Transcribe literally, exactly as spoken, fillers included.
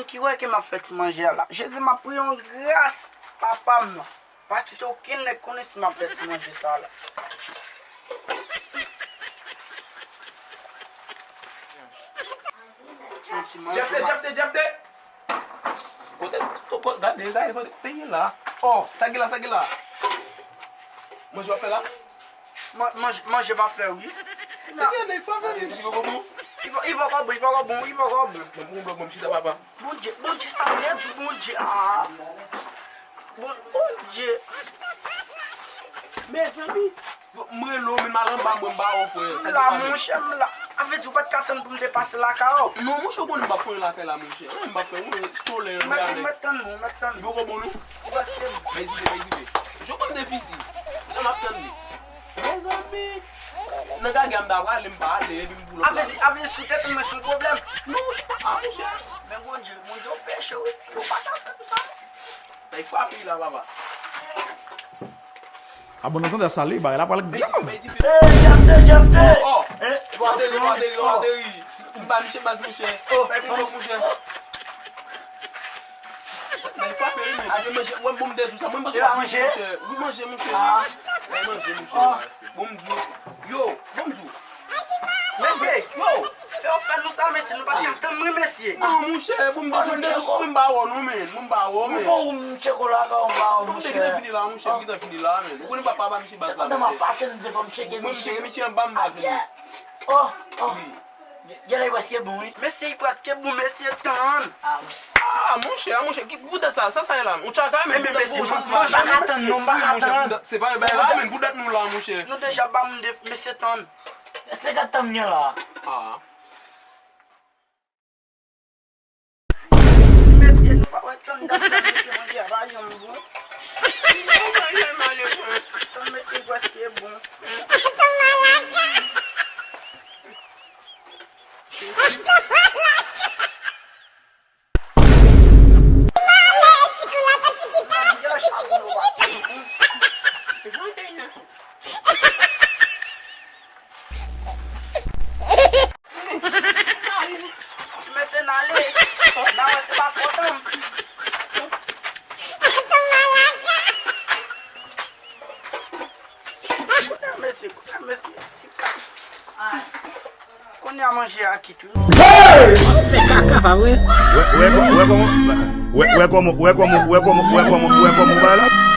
Ki wè ke m ap fè ti manje a la? Jezi, m ap priye yon gras papa m nan. Pa kite okenn nèg konnen si m ap fè ti manje sa la. Yon ti manje. Jefte, Jefte, Jefte! Kote, kote, gade, gade, kote, kote ye la? Oh, sa gen la, sa gen la? Manje w ap fè la? Man-, manje, manje m ap fè, wi. Mesye, nèg fò fè, li poko bon. Li po-, li poko bon, li poko bon, li poko bon. Bon, bon, bon, bon, m chita, papa. Bondye, Bondye, sa m te di, Bondye, ah. Bon, Bondye. Mezanmi, m rele w, men m al anba, mwen, m ba w, frè. M la, monchè, m la. A vle di, ou pa t ka tann pou m te pase lakay ou? Non, monchè, ou konnen m pa fè yon lakay la, monchè. Anyen m pa fè, ou solèy, anyen. Mèt tann nou, mèt tann nou. Li poko bon, non? Ou pa se. Bay dife, bay dife. Jodi m defisi. Nan m ap tann li. Mezanmi. Nan gagè a m ta prale, m pa ale, epi m boulòk la. Avle di, avle di sou tèt mwen se yon pwoblèm. Non, monchè, pa, ah, monchè. Men Bondye, Bondye, w peche, wi. Ou pa ka fè m sa. Bay frape la, papa. Ah bon, nan tande sa li, bagay la pral grav. Bay dife, bay dife. Hey, Jefte, Jefte! Oh, oh, ateri, ateri, ateri. M ba misye baz, monchè. Oh, bay pou mwen, monchè. Bay frape, wi, men. Mwen manje, mwen bon, m te di sa. Mwen pa sou manje, monchè. Wi, manje, monchè. Bay manje, monchè. Bon, m di w. Yo, bon, m di w. Mesye, yo, fè w fè nou sa, mesye, nou pa t ka tann mwen, mesye. Non, monchè, bon, m di w, mwen m ba w, non, men. Mwen m ba w, men. Mwen ba w, m tcheke w la, mwen ba w, monchè. Mwen te gentan fini la, monchè, m gentan fini la, men. Ou konnen papa, papa, misye baz la, monchè. Mwen m tcheke misye anba, m pa vini. Oh, oh. Gen lè li prèske bon, wi. Mesye, li prèske bon, mesye, tann. Ah, monchè, ah, monchè, ki poutèt sa, sa, sa ye la? Ou tchaka, men, mesye, m pa ka tann, non, m pa ka tann. Se pa bagay la, men, poutèt nou la, monchè. Nou deja ba moun de, mesye, tann. Èske gad tann gen la? Ah. Mesye, nou pa wè tann dat la, mesye, manje a pa janm bon. Tann mesye prèske bon. Ti mesye n ale. N a wè se pa fòt an. Kote mesye, kote mesye? Kounye a manje a kit wi. Hey! Se kaka pa vre. Wè, wè, wè kòman, wè, wè kòman, wè kòman, wè kòman, wè kòman, wè kòman, wè kòman, wè kòman,